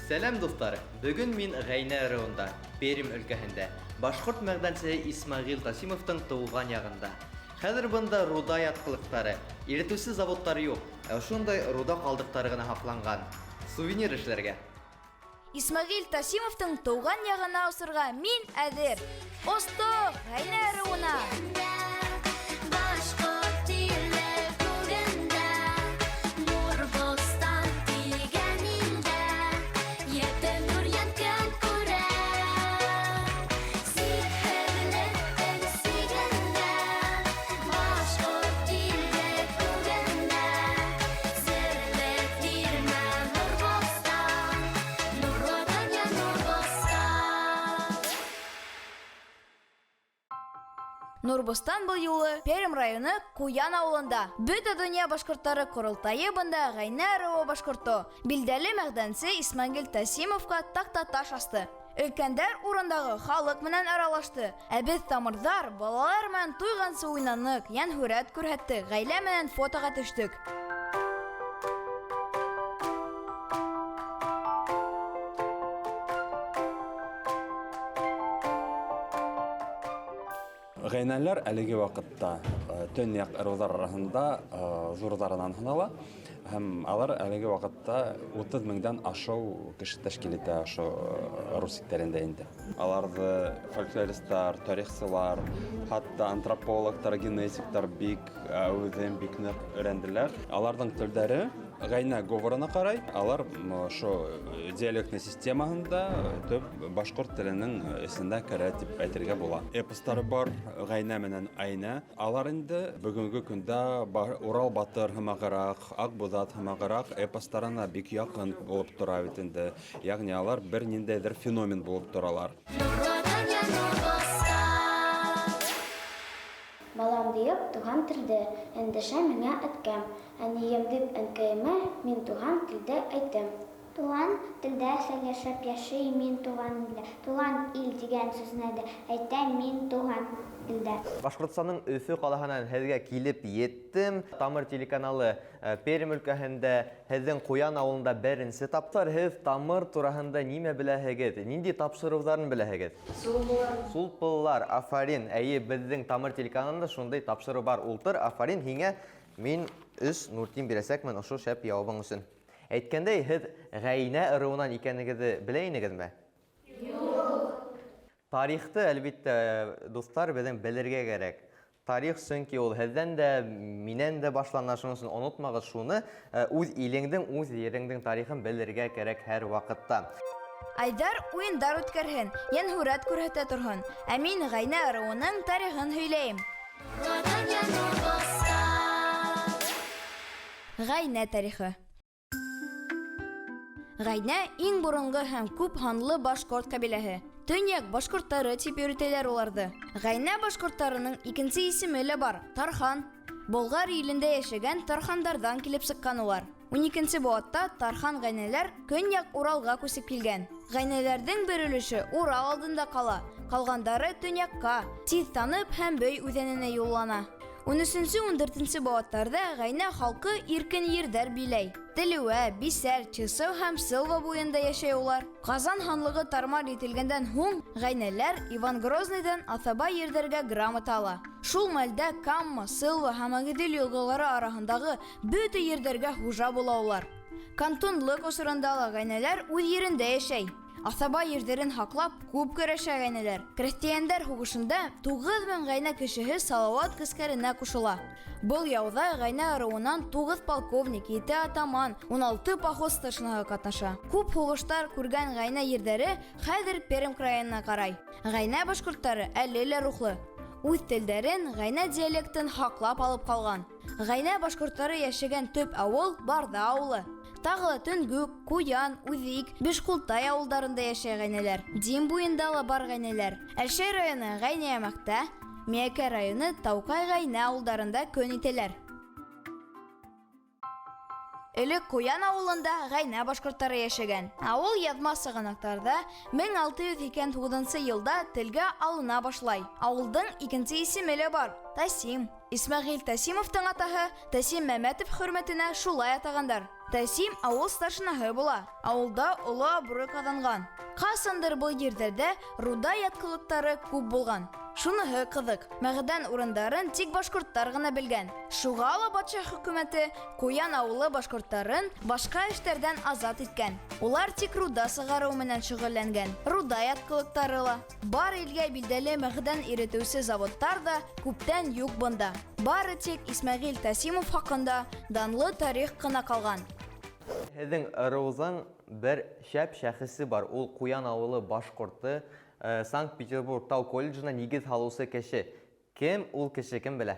Сәләм, дуҫтар! Бөгөн мин Ғәйнә ырыуында, Пермь өлкәһендә, башҡорт мәғдәнсеһе Исмәғил Тасимовтың тыуған яғында. Хәҙер бында руда ятҡылыҡтары, иретеүсе заводтар юҡ, ә ошондай руда ҡалдыҡтары ғына һаҡланған. Сувенир эшләргә. Исмәғил Тасимовтың тыуған яғына осорға мин әҙер. Остоҡ, Ғәйнә ырыуына! Башҡорт иле күгендә, Нур-бостан тигән илдә, Ете нур янкан күрә. Сикһеҙлектең сигендә, Башҡорт иле күгендә, Серле тирмә Нур-бостан, Нурлы донъя Нур-бостан. Нурбостан был юлы Пермь районы Куян ауылында. Бөтә донъя башҡорттары ҡоролтайы бында Ғәйнә ырыуы башҡорто, билдәле мәғдәнсе Исмәғил Тасимовҡа таҡтаташ асты. Өлкәндәр урындағы халыҡ менән аралашты, ә беҙ тамырҙар балалар менән туйғансы уйнаныҡ, йәнһүрәт күрһәттек, ғаилә менән фотоға төштөк. Ғәйнәләр әлеге ваҡытта төньяҡ ырыуҙар араһында ҙурҙарынан һанала, һәм алар әлеге ваҡытта 30 меңдән ашыу кеше тәшкил итә ошо ырыу сиктәрендә инде. Аларҙы фольклористар, тарихсылар, хатта антропологтар, генетиктар бик әүҙем, бик ныҡ өйрәнделәр. Аларҙың телдәре ғәйнә говорына ҡарай, алар ошо диалектный системаһында төп башҡорт теленең эсендә керә тип әйтергә була. Эпостары бар, Ғәйнә менән Айнә. Алар инде бөгөнгө көндә Урал Батыр һымағыраҡ, Аҡбуҙат һымағыраҡ эпостарына бик яҡын булып тора бит инде. Йәғни алар бер ниндәйҙер феномен булып торалар. Нурлы донъя Нур-бостан. Балам диеп туған телдә эндәшә миңә әткәм. Әнием дип әнкәйемә мин туған телдә әйтәм. Туған телдә сөйләшеп яшим мин туған илдә. Туған ил тигән сүзне дә әйтәм мин туған телдә. Башҡортостандың Өфө ҡалаһынан һеҙгә килеп еттем. Тамыр телеканалы Пермь өлкәһендә, һеҙҙең Ҡуян ауылында беренсе тапҡыр. Һеҙ Тамыр тураһында нимә беләһегеҙ? Ниндәй тапшырыуҙарын беләһегеҙ? Сулпылар. Сулпылар, афарин. Әйе, беҙҙең Тамыр телеканалында шундай тапшырыу бар. Ултыр, афарин һиңә. Мин 3 нуртин бирәсәкмен ошо шәп яуабың өсөн. Әйткәндәй, һеҙ Ғәйнә ырыуынан икәнегеҙҙе белә инегеҙме? Юҡ. Тарихты, әлбиттә, дуҫтар, беҙҙең белергә кәрәк. Тарих, сөнки ул һеҙҙән дә, минән дә башлана, шуның өсөн онотмағыҙ шуны, үҙ илеңдең, үҙ ереңдең тарихын белергә кәрәк һәр ваҡытта. Айҙар уйындар үткәрһен, йәнһүрәт күрһәтә торһон. Ә мин Ғәйнә ырыуының тарихын һөйләйем. Ғәйнә тарихы. Ғәйнә иң боронғо һәм күп һанлы башҡорт ҡәбиләһе. Төньяҡ башҡорттары тип йөрөтәләр уларҙы. Ғәйнә башҡорттарының икенсе исеме лә бар — Тархан. Болғар илендә йәшәгән тархандарҙан килеп сыҡҡан улар. Ун икенсе быуатта тархан ғәйнәләр көньяҡ Уралға күсеп килгән. Ғәйнәләрҙең бер өлөшө Урал алдында ҡала, ҡалғандары төньяҡҡа, тиҙ танып һәм Бөй үҙәненә юллана. Ун өсөнсө, ун дүртенсе быуаттарҙа ғәйнә халҡы иркен ерҙәр биләй. Телеүә, Бисәр, Чысыу һәм Сылва буйында йәшәй улар. Ҡазан ханлығы тармар ителгәндән һуң ғәйнәләр Иван Грозныйҙан аҫаба ерҙәргә грамота ала. Шул мәлдә Камма, Сылва һәм Ағиҙел йылғалары араһындағы бөтә ерҙәргә хужа була улар. Кантонлыҡ осоронда ла ғәйнәләр үҙ ерендә йәшәй. Аҫаба ерҙәрен һаҡлап күп көрәшә ғәйнәләр. Крәҫтиәндәр һуғышында 9000 ғәйнә кешеһе Салауат ғәскәренә ҡушыла. Был яуҙа ғәйнә ырыуынан 9 полковник, 7 атаман, 16 поход старшинаһы ҡатнаша. Күп һуғыштар күргән ғәйнә ерҙәре хәҙер Пермь крайына ҡарай. Ғәйнә башҡорттары әле лә рухлы. Үҙ телдәрен, ғәйнә диалектын һаҡлап алып ҡалған. Ғәйнә башҡорттары йәшәгән төп ауыл Барҙа ауылы. Тағы ла Төнгүк, Куян, Үҙик, Бишҡултай ауылдарында йәшәй ғәйнәләр. Дим буйында ла бар ғәйнәләр. Әлшәй районы Ғәйнәйәмәктә, Миәкә районы Тауҡай Ғәйнә ауылдарында көн итәләр. Элек Ҡуян ауылында ғәйнә башҡорттары йәшәгән. Ауыл яҙма сығанаҡтарҙа мең алты йөҙ һикһән туғыҙынсы йылда телгә алына башлай. Ауылдың икенсе исеме лә бар — Тасим. Исмәғил Тәсимовтың атаһы Тәсим Мәмәтов хөрмәтенә шулай атағандар. Тәсим ауыл старшинаһы була, ауылда оло абруй ҡаҙанған. Ҡасандыр был ерҙәрҙә руда ятҡылыҡтары күп булған. Шуныһы ҡыҙыҡ, мәғдән урындарын тик башҡорттар ғына белгән. Шуға ла батша хөкүмәте Ҡуян ауылы башҡорттарын башҡа эштәрҙән азат иткән. Улар тик руда сығарыу менән шөғөлләнгән. Руда ятҡылыҡтары ла, бар илгә билдәле мәғдән иретеүсе заводтар ҙа күптән юҡ бында. Бары тик Исмәғил Тәсимов хаҡында данлы тарих ҡына ҡалған. Һеҙҙең ырыуҙың бер шәп шәхесе бар. Ул Ҡуян ауылы башҡорто, Санкт-Петербург тау колледжына нигеҙ һалыусы кеше. Кем ул кеше, кем белә?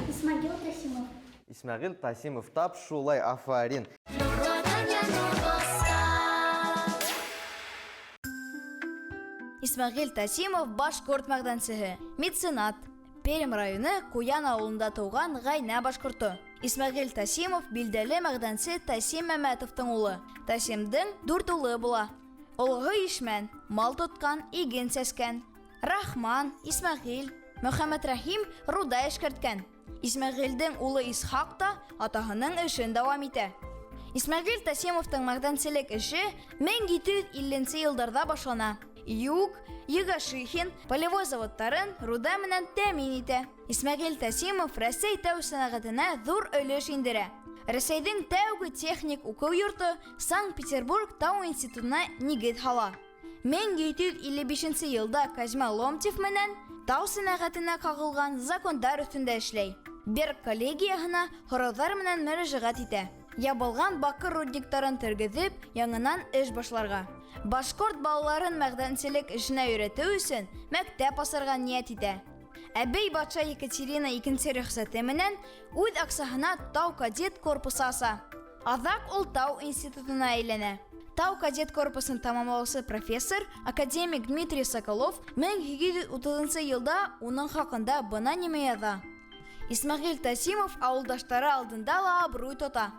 Исмәғил Тәсимов. Исмәғил Тасимов, тап шулай, афарин. Нурлы дөнья нур баскан. Исмәғил Тасимов башҡорт мәғдәнсеһе, меценат. Пермь районы Ҡуян ауылында тыуған ғәйнә башҡорто. Исмәғил Тасимов билдәле мәғдәнсе Тәсим Мәмәтовтың улы. Тәсимдең дүрт улы була. Олоһо Ишмән, мал тотҡан, иген сәскән. Рахман, Исмәғил, Мөхәммәтрәхим руда эшкәрткән. Исмәғилдең улы Исхаҡ та атаһының эшен дауам итә. Исмәғил Тәсимовтың мәғдәнселек эше 1750 йылдарҙа башлана. Юг, Егошихин полевой заводтарын руда менән тәьмин итә. Исмәғил Тәсимов Рәсәй тау сәнәғәтенә ҙур өлөш индерә. Рәсәйҙең тәүге техник уҡыу йорто Санкт-Петербург тау институтына нигеҙ һала. 1755 йылда Козьма Ломтев менән тау сәнәғәтенә ҡағылған закондар өҫтөндә эшләй. Берг коллегияһына һорауҙар менән мөрәжәғәт итә. Ябылған баҡыр рудниктарын тергеҙеп, яңынан эш башларға. Башҡорт балаларын мәғдәнселек эшенә өйрәтеү өсөн мәктәп асырға ниәт итә. Әбей батша Екатерина икенсе рөхсәте менән үҙ аҡсаһына тау кадет корпусы аса. Аҙаҡ ул тау институтына әйләнә. Тау кадет корпусын тамамлаусы профессор, академик Дмитрий Соколов 1830 йылда уның хаҡында бына нимә яҙа. Исмәғил Тәсимов ауылдаштары алдында ла абруй тота.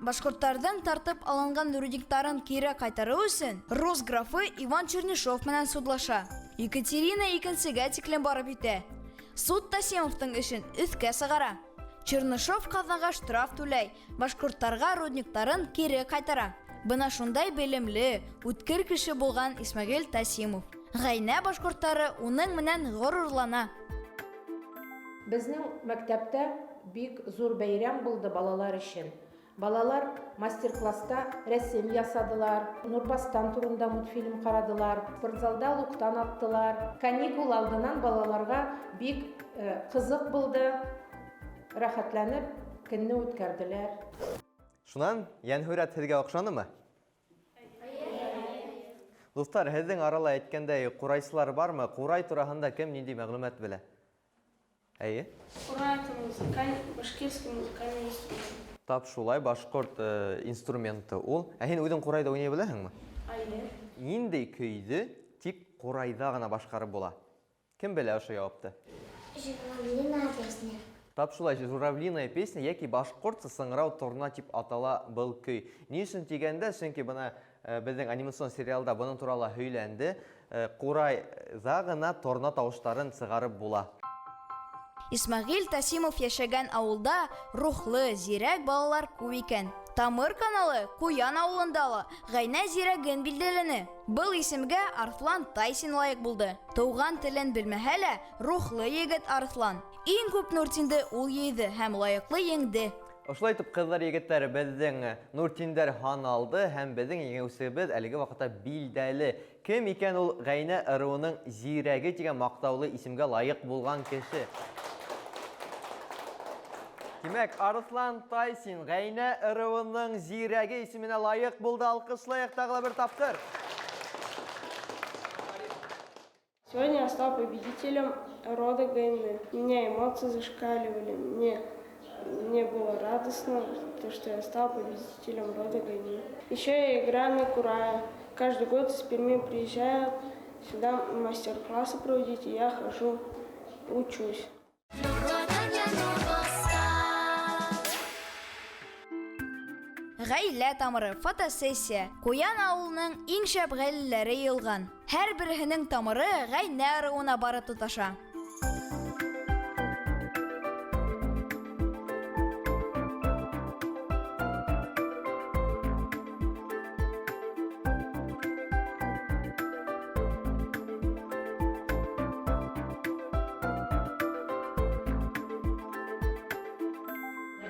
Башҡорттарҙың тартып алынған рудниктарын кире ҡайтарыу өсөн рус графы Иван Чернышов менән судлаша. Екатерина икенсегә тиклем барып етә. Суд Тәсимовтың эшен өҫкә сығара. Чернышов ҡаҙнаға штраф түләй, башҡорттарға рудниктарын кире ҡайтара. Бына шундай белемле, үткер кеше булған Исмәғил Тәсимов. Ғәйнә башҡорттары уның менән ғорурлана. Беҙҙең мәктәптә бик ҙур бәйрәм булды балалар өсөн. Балалар мастер-класста рәсем ясадылар, Нурбастан турында мультфильм ҡарадылар, спортзалда луктан аттылар. Каникул алдынан балаларға бик ҡыҙыҡ булды, рәхәтләнеп көнне үткәрҙеләр. Шунан Йәнһүрәт һеҙгә оҡшанымы? Дуҫтар, һеҙҙең арала әйткәндәй ҡурайсылар бармы? Ҡурай тураһында кем ниндәй мәғлүмәт белә? Әйе. Курай это музыкальный, башкирский музыкальный инструмент. Тап шулай башҡорт инструменты ул. Ә һин үҙең ҡурайҙа уйнай беләһеңме? Әйе. Ниндәй көйҙө тик ҡурайҙа ғына башҡарып була? Кем белә ошо яуапты? Журавлиная песня. Тап шулай, журавлиная песня йәки башҡортса сыңрау торна тип атала был көй. Ни өсөн тигәндә, сөнки бына беҙҙең анимацион сериалда бының турала һөйләнде. Ҡурайҙа ғына торна тауыштарын сығарып була. Исмәғил Тәсимов йәшәгән ауылда рухлы, зирәк балалар күп икән. Тамыр каналы Ҡуян ауылында ла ғәйнә зирәген билдәләне. Был исемгә Арыҫлан Тайсин лайыҡ булды. Тыуған телен белмәһә лә, рухлы егет Арыҫлан. Иң күп нуртинде ул йыйҙы һәм лайыҡлы еңде. Ошолай итеп, ҡыҙҙар, егеттәр, беҙҙең нуртиндәр һаналды һәм беҙҙең еңеүсебеҙ әлеге ваҡытта билдәле. Кем икән ул ғәйнә ырыуының зирәге тигән маҡтаулы исемгә лайыҡ булған кеше? Тимәк, Арыҫлан Тайсин ғәйнә ырыуының зирәге исеменә лайыҡ булды. Алҡышлайыҡ тағы ла бер тапҡыр. Сегодня я стал победителем рода Гайны. У меня эмоции зашкаливали, мне было радостно, то, что я стал победителем рода Гайны. Еще я играю на курае. Каждый год из Перми приезжают сюда мастер-классы проводить, и я хожу, учусь. Нурлы дөнья нур баскан. Ғаилә тамыры, фотосессия. Ҡуян ауылының иң шәп ғаиләләре йыйылған. Һәр береһенең тамыры ғәйнә ырыуына барып тоташа.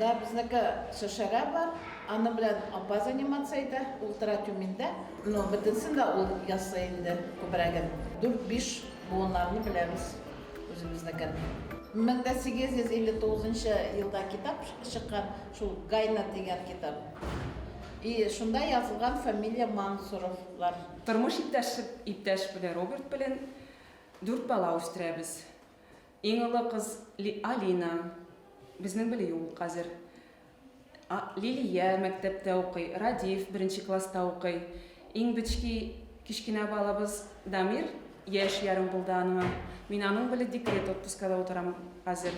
Да, безнеке шәшәрә бар, аны белән апа заниматься итә, ул тора Тюменьдә. Но бөтенсен дә ул ясый инде күбрәген. Дүрт-биш буыннарны беләбез үзебезнекен. 1859 нчы елда китап чыккан, шул Гайна дигән китап. И шунда язылган фамилия Мансуровлар. Тормыш иптәше иптәш белән Роберт белән дүрт бала үстерәбез. Иң олы кыз Алина, безнең беле юк хәзер. Лилия мәктәптә укый, Радиф беренче класста укый. Иң бечки кечкенә балабыз Дамир, яшь ярым булды аныңа. Мин аның беле декрет отпускада утырам хәзер.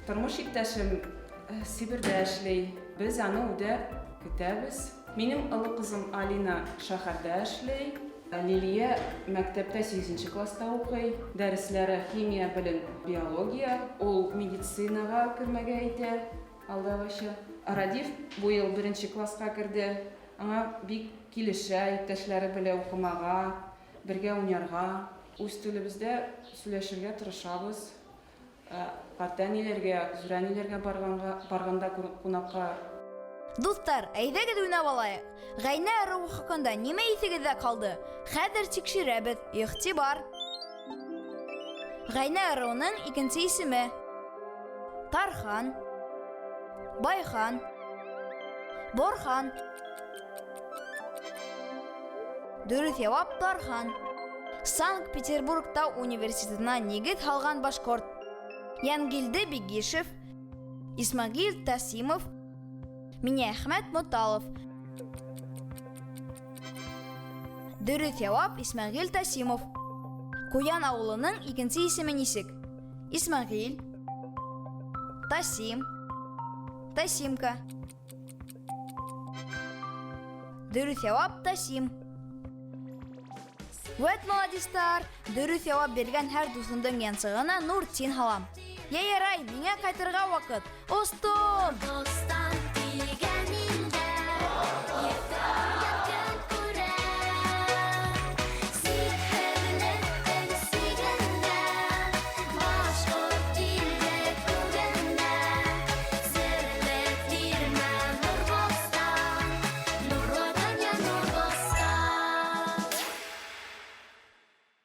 Тормыш иптәшем Себердә эшли. Без аны үдә көтәбез. Минем олы кызым Алина шәһәрдә эшли. Лилия мәктәптә сигезенче класста укый. Дәресләре химия белән биология. Ул медицинага кермәгә әйтә алдагыча. Радиф бу ел беренче класска керде. Аңа бик килешә иптәшләре белән укымага, бергә уйнарга. Үз телебездә сөйләшергә тырышабыз. Картәниләргә, зурәниләргә барганга, барганда кунакка. Дуслар, әйдәгез уйнап алайык. Гайнә ыруы хакында нимә исегездә калды? Хәзер тикшерәбез. Игътибар! Гайнә ыруының икенче исеме. Тархан, Байхан, Борхан. Дөрес җавап Тархан. Санкт-Петербургта университетына нигез һалган башкорт. Янгилде Бегишев, Исмагил Тасимов, Миннеәхмәт Моталов. Дөрес җавап Исмагил Тасимов. Куян авылының икенче исеме ничек? Исмагил, Тасим, Тасимка. Дөрес җавап Тасим. Вәт молодецлар! Дөрес җавап биргән һәр дусымның янсыгына нур тин һалам. Я ярай, миңа кайтырга вакыт. Остом!